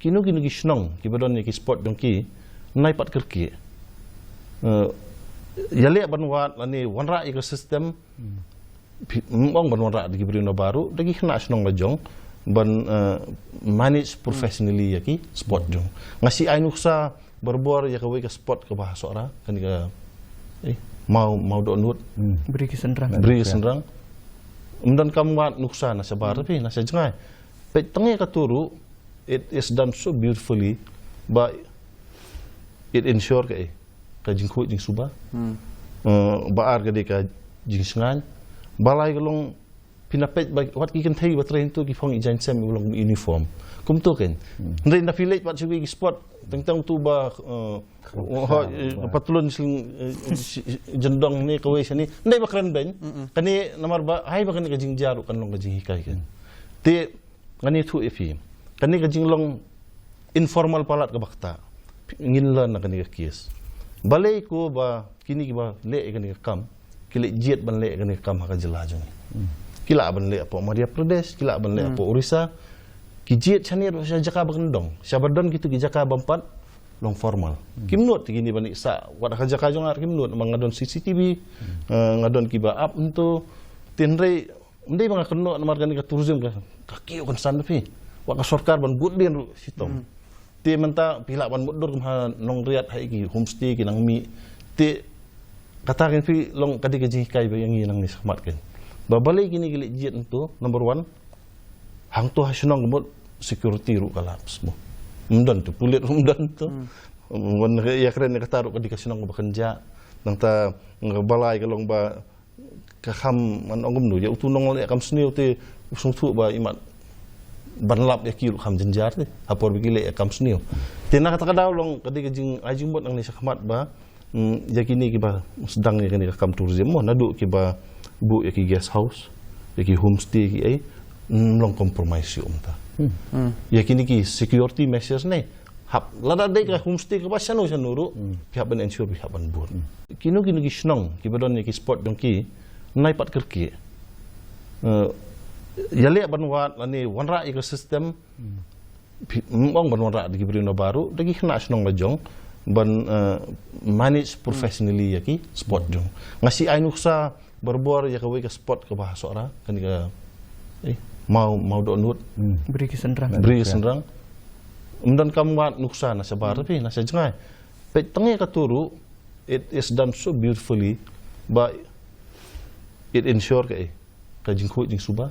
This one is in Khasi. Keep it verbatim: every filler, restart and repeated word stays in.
Kino kino ki shnong kiba don ïa ki sport jong ki, nai pat kyrkieh. Eh, ïaleh ban wad lane wanrah ïa ka system. Phi, ym ong ban wanrah da ki briew na baroh, da ki khynnah shnong la jong ban, eh, manage professionally ïa ki sport jong. Nga shu ai nuksa barabor ïa kawei ka sport kaba ha Sohra, kane ka, eh, maw, maw dohnud. Bri ki synrang. Bri ki synrang. Ym donkam wad nuksa na shabar phi, na sha jngai. Peit tang ïa kato ruh, it is done so beautifully, ba it ensure ka, eh, ka jingkhuid jingsuba. Eh, ba ar ka dei ka jingsngaiñ. Ba lai ka long phi na peit ba wat ki kynthei ba trei hangto ki phong i jaiñsem i long uniform. Kumto kein. Hynrei na phi leit pat shuh ki sport, teng teng tu ba, eh, ho, eh, patlun sling, eh, si-, si-, jyndong ne kawei shane. Hynrei ba kren beiñ. Kane namar ba, ai ba kane ka jingjia ruh kan long ka jinghikai kein. Te, ngan ïathuh ïa phi. Kane ka jinglong informal palat kaba ktah. Ngin learn na kane ka case. Balei ko ba kine kiba leh ïa kane ka kam, ki leh jied ban leh ïa kane ka kam ha ka jylla jong ngi. Ki lah ban leh hapoh Madhya Pradesh, ki lah ban leh hapoh Orissa. Ki jied shane ruh sha jaka ba kyndong. Shaba don kito ki jaka bym pat long formal. Kim nud te kine ban ïa sah, wat ha ka jaka jong nga kim nud, ma nga don C C T V, eh, nga don kiba ap hangto. Te hynrei ym dei ba nga kynnoh namar kane ka tourism ka, ka kiew kynsan da phi. Wat ka sorkar ban bud dien ruh shitom. Te mynta phi lah ban mutdur kum ha Nongriat ha ki homestay ki nang mih. Te kata kein phi long ka dei ka jinghikai ba ïa ngi nangne shakhmat kein. Ba balei kine ki leh jied hangto, number one. Hangto ha shnong ka mut security ruh ka lapse mo. Ym don tu pulit ruh ym don tu. Wan ïa kren ïa kata ruh ka dei ka shnong kaba kynjah. Nangta nga balei ka long ba ka kham, ngan ong kumno, ïa utu nongleh kam sniew te u sngewthuh ba imat ban lap ïa ki ruh kham jynjar te. Ha por ba ki leh kam sniew. Te na kata ka daw long ka dei ka jing, ai jingmut nangne shakhmat ba, mm, ïa kine kiba sdang ïa kane ka kam tourism mo, naduh kiba buh ïa ki guest house, ïa ki homestay ki ei, mm, long compromise shuh mynta. Ïa kine ki security measures ne, hap, lada dei ka homestay kaba shano shano ruh, phi hap ban ensure, phi hap ban bud. Kino kino ki shnong kiba don ïa ki sport jong ki, nai pat kyrkieh. Eh, ïaleh ban wad lane wanrah ïa ka system, phi, ym ong ban wanrah da ki briew na baroh, da ki khynnah shnong la jong ban, eh, manage professionally ïa ki sport jong. Nga shu ai nuksa barabor ïa kawei ka sport kaba ha Sohra, kane ka, eh, maw, maw dohnud. Bri ki synrang. Bri ki synrang. Ym donkam wad nuksa na shabar phi, na sha jngai. Peit tang ïa kato ruh, it is done so beautifully, ba it ensure ka, eh, ka jingkhuid jingsuba.